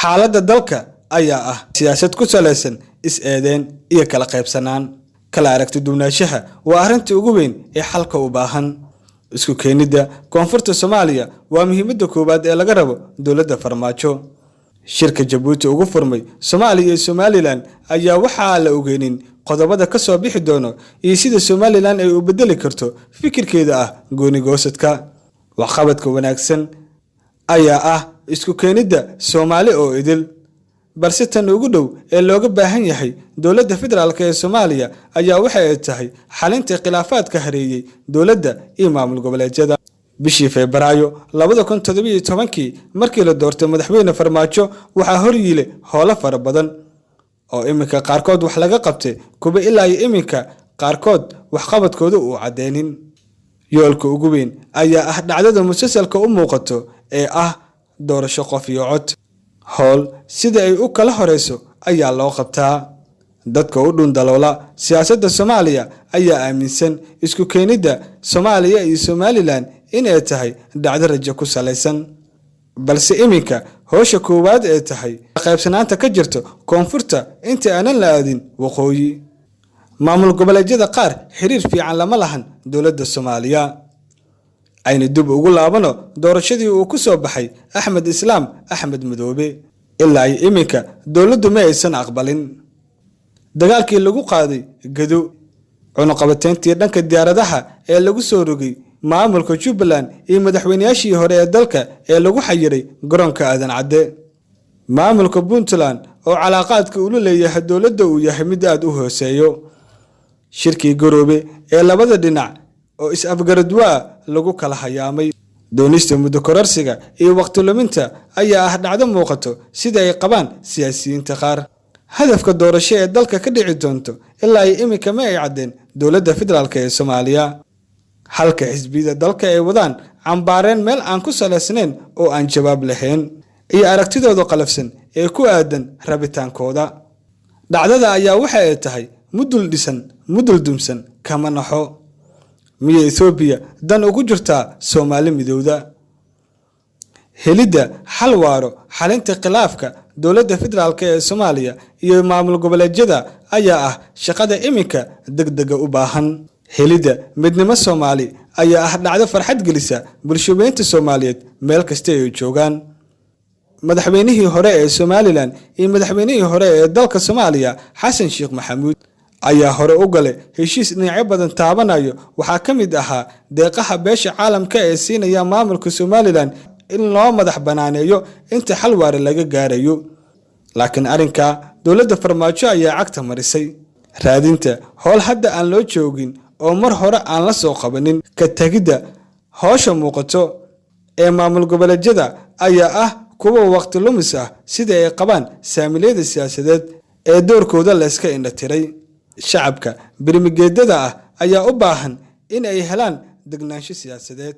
Xaaladda dalka ayaa ah siyaasad ku salaysan is-eedeyn iyo kala qaybsanaan. Kala aragti duwanaanshaha waa arrinta ugu weyn ee xalka u baahan. Isku keenidda koonfurta Soomaaliya waa muhiimadda koowaad ee laga rabo dowladda Farmaajo. Shirka Jabuuti ugu furmay Soomaaliya iyo Somalilan ayaa waxaa la ogeynin qodobada ka soo bixi doono iyo sida Somalilan ay u bedeli karto fikirkeeda ah goonigoosadka. Waxqabadka wanaagsan ayaa ah isku keenidda Soomaali oo idil, balse tan ugu dhow ee looga baahan yahay dowladda federaalk ee Soomaaliya ayaa waxa ay tahay xalinta khilaafaadka hareeyey dowladda iyo maamul goboleedyada. Bishii Febraayo 2017-kii markii la doortay madaxweyne Farmaajo, waxaa horyiile howlo fara badan oo iminka qaarkood wax laga qabtay, kuwa ilaa iyo iminka qaarkood waxqabadkooda uu caddeynin. Yoolka ugu weyn ayaa ah dhacdada musalsalka u muuqato ee ah doorasho qof iyo cod. Howl sida ay u kala horeyso ayaa loo qabtaa. Dadka u dhundaloola siyaasadda Soomaaliya ayaa aaminsan isku keenidda Soomaaliya iyo Somalilan inay tahay dhacdo rajo ku salaysan, balse iminka howsha koowaad ee tahay qaybsanaanta ka jirto koonfurta inta aanan la aadin waqooyi. Maamul goboleedyada qaar xiriir fiican lama lahan dowladda Soomaaliya. Aynu dib ugu laabano doorashadii uu ku soo baxay Axmed Islaam Axmed Madoobe. Ilaa iyo iminka dowladdu ma aysan aqbalin. Dagaalkii lagu qaaday Gado, cunuqabateyntii dhanka diyaaradaha ee lagu soo rogay maamulka Jubbaland iyo madaxweynayaashii hore ee dalka ee lagu xayiray garoonka Aadan Cadde, maamulka Puntland oo calaaqaadka ula leeyahay dowladda uu yahay mid aada u hooseeyo, shirkii Garoobe ee labada dhinac oo is-afgaradwaa lagu kala hayaamay, doonista muddo kororsiga iyo waqti luminta ayaa ah dhacdo muuqato sida ay qabaan siyaasiyiinta qaar. Hadafka doorasho ee dalka ka dhici doonto ilaa iyo iminka ma ay caddeen dowladda federaalk ee Soomaaliya, halka xisbiyada dalka ay wadaan cambaareen meel aan ku salaysnayn oo aan jawaab lahayn iyo aragtidooda qalafsan ee ku aadan rabitaankooda. Dhacdada ayaa waxa ay tahay mudul dhisan mudul dumsan kama naxo. Miya Ethoobiya dan ugu jirtaa Soomaali midowda? Helidda xal waaro xalinta khilaafka dowladda federaalk ee Soomaaliya iyo maamul goboleedyada ayaa ah shaqada iminka degdega u baahan. Helidda midnimo Soomaali ayaa ah dhacdo farxad gelisa bulshaweynta Soomaaliyeed meel kasta ay joogaan. Madaxweynihii hore ee Somalilan iyo madaxweynihii hore ee dalka Soomaaliya Xasan Sheekh Maxamuud ayaa hore u galay heshiis dhinacyo badan taabanayo. Waxaa ka mid ahaa deeqaha beesha caalamka ee siinaya maamulka Somalilan in loo madax banaaneeyo inta xal waare laga gaarayo, laakiin arrinka dowladda Farmaajo ayaa cagta marisay. Raadinta howl hadda aan loo joogin oo mar hore aan la soo qabanin, ka tegidda howsha muuqato ee maamul goboleedyada ayaa ah kuwa waqti lumis ah, sida ay qabaan saamiliyada siyaasadeed ee doorkooda layska indhatiray. Shacabka birmigeedada ah ayaa u baahan in ay helaan degnaansho siyaasadeed.